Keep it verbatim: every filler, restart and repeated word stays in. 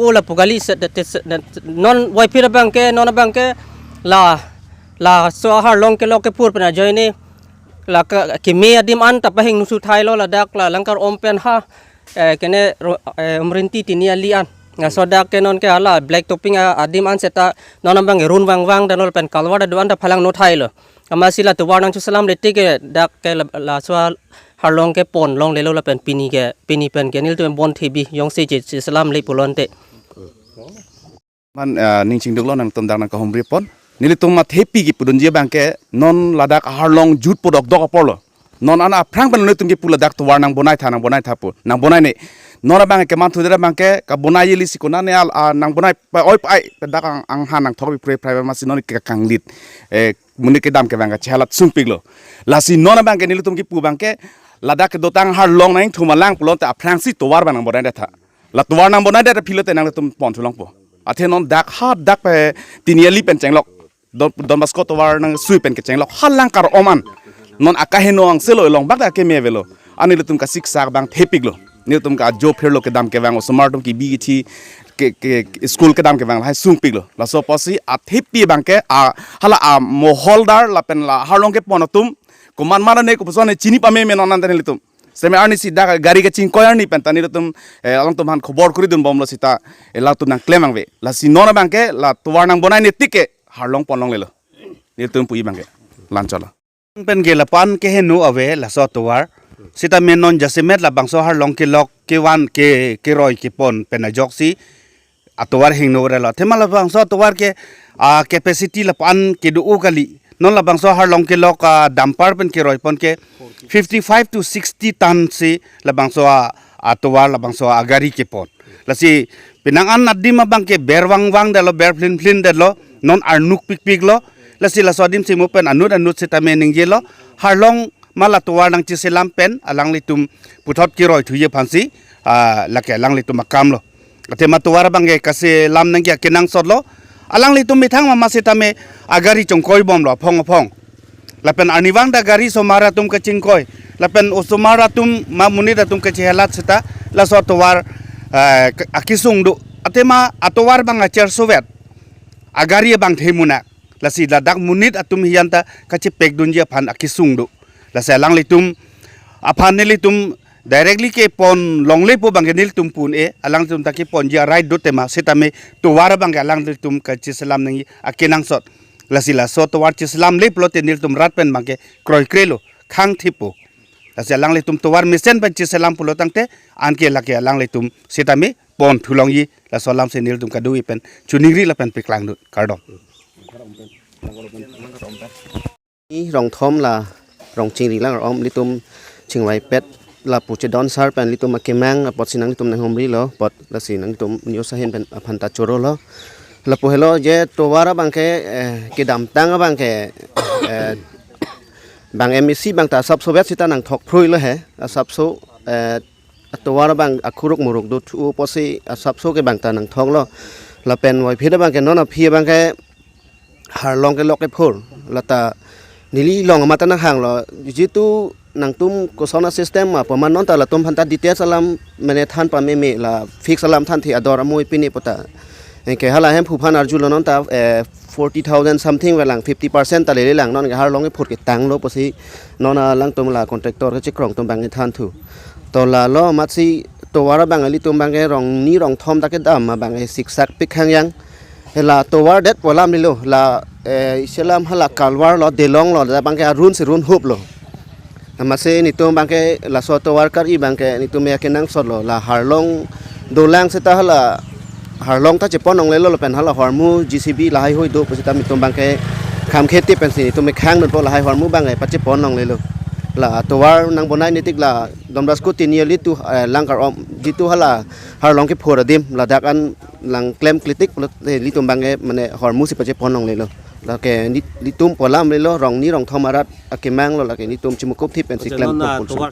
O lapu kali se, te, te, se, ne, non wai phir abang ke, non abang ke, la, laso aharlong kelok kephur pen ajoine, la ke, keme adim an ta pahingno su thailo ladak la Langkar-om pen ha, eh, kene ro-, eh, Umrinti Tiniali an. Laso dak ke non ke hala black topping a, adim an seta non abang ke run vangvang dan ol pen kalvar ta do-an ta phalangno thailo. Amatsi la tovar nangchiselamle tik ke dak ke la, laso aharlong kepon longlelo lapen pini ke, pini pen ke nelitum bon thebi jongsi che, chiselamle pulote. Man, ah, ning chingduklo nangtum dak nangkahumri pon. Nelitum athepi kipudunji abang ke non ladak aharlong jut po dokdok aporlo. Non an aphrang pen nelitum kipu ladak tovar nangbonai tha, nangbonai tha pu, nangbonai ne. Non abang ke manthu dera abang ke kabonai ili si konane al, ah, nangbonai pa oi pa ai pen dak ang, anghan nangthok bipre prai amatsi non ke kanglit. Eh, monit kedam ke abang ke chehalat sungpiklo. Lasi non abang ke nelitum kipu abang ke ladak kedotang aharlong nangthum alang pulote aphrangsi tovar abang nangbonai detha. La tovar nangbonai det aphi lote nanglitum pon thulongpo. Athe non dak ha dak pe Tiniali pen chenglok. Don, Don Bosco tovar nangsui pen kechenglok ha Langkar-om an. Non akaheno angselo, elong bak dak keme avelo. An nelitum kasiksak abang thepiklo. Nelitum ka ajo phirlo kedam kevang osomar atum kibi kithi ke, ke, ke school kedam kevang lahai sungpiklo. Laso apotsi athepi abang ke a, hala amoholdar lapen la aharlong kepon atum komat mara ne kopuson ne chini pameme non anta nelitum. Seme arnisi dak gari kachingkoi arni pen ta nelitum, eh, alangtum aphan khobor kuri dunbomlo seta, eh, latum nangklem vangve. Lasi non abang ke la tovar nangbonai ne tik ke aharlong pon longlelo. Nelitum puji abang ke. La-anchotlo. Pen ke lapu-an keheno ave laso tovar. Sitame non jasemet labangso aharlong kelok kevan ke, keroi kepon pen ajoksi atovar hingno relo. Athema labangso atovar ke, ah, capacity lapu-an kedo-o kali. Non labangso aharlong kelok, ah, dumper pen keroi pon ke fifty-five to sixty ton si labangso a, atovar labangso agari kepon. Lasi penang an adim abang ke ber vangvang detlo, ber phlin phlin detlo, non arnuk pikpiklo. Lasi laso adim si mo pen anut anut sitame ningjelo. Aharlong ma la tovar nangchiselam pen alanglitum puthot keroi thuji aphansi, ah, lake alanglitum akamlo. Athema tovar abang ke kaselam nangji akenangsotlo. Alanglitum methang mama sitame agari chongkoibomlo aphong aphong. Lapen arnivang ta gari osomar atum kachingkoi. Lapen osomar atum ma monit atum kachehalat seta laso tovar, eh, ke-, akesung do. Athema atovar abang achersovet. Agari abang themunak. Lasi ladak monit atum hiyan ta kachepekdunji aphan akesung do. Lasi alanglitum aphan nelitum directly kepon longlepo abang ke nelitum pu un-e, alanglitum ta keponji a-right do tema, sitame tovar abang ke alanglitum kachiselam nangji akenangsot. Lasi laso tovar chiselamle pulote nelitum rat pen abang ke kroikrelo, khang thipo. Lasi alanglitum tovar mesen pen chiselam pulo tangte, anke lake alanglitum sitame pon thulongji, laso alam si nelitum kadokave pen choningri lapen paklangdun, kardom. Ni rong thom la rong chingri Langkar-om ilitum chingvaipet lapu chedon sar pen ilitum akemang apotsi nanglitum nanghumrilo apot lasi nanglitum news ahin pen aphan ta chorolo. Lapu helo je tovar abang ke, eh, kedamtang abang ke, eh, bang M A C abang ta asapso vet sita nangthok phruilo he, asapso, eh, atovar abang akhuruk muruk do thu apotsi asapso ke abang ta nangthoklo. Lapen wai phir abang ke non aphi abang ke aharlong kelok kephur. Lata neli long amat ta nanghanglo. Jitu nangtum koson a-system ma poma non ta latum aphan ta details alam mane than pameme la fix alam thanthe ador amoi pine pu ta. Anke hala Hemphu aphan arjulo non ta, eh, forty thousand something velang, fifty percent ta lele lang non ke aharlong kephur ketanglo pusi non alangtum la contractor kechekrong atum abang thanthu. To lalo amatsi tovar abang ilitum abang ke rong ni rong thom ta kedam abang ke siksak pik hangyang. Hela tovar det pu alam nilo la, eh, isi alam hala kalvar lo, delong lo, la abang ke arun si run huplo. Amatsi nelitum abang ke laso tovar kar-i abang ke nelitum ya kenangsotlo la aharlong dolang seta hala aharlong ta chepon longlelo lapen hala ahormu J C B lahai hui do pusita nelitum abang ke kham kheti pensi nelitum khang dunpo lahai ahormu abang ke pachepon longlelo. La tovar nangbonai ne tik la Don Bosco Tiniali to, eh, Langkar-om jitu hala aharlong kephur adim ladak an nangklem klitik pulote ilitum abang ke mane ahormu si pachepon longlelo. Lake ni, nelitum pu alam lelo rong ni rong thom arat akemanglo lake nelitum chimukup thip pensi Acha, klem non, ah, pon tovar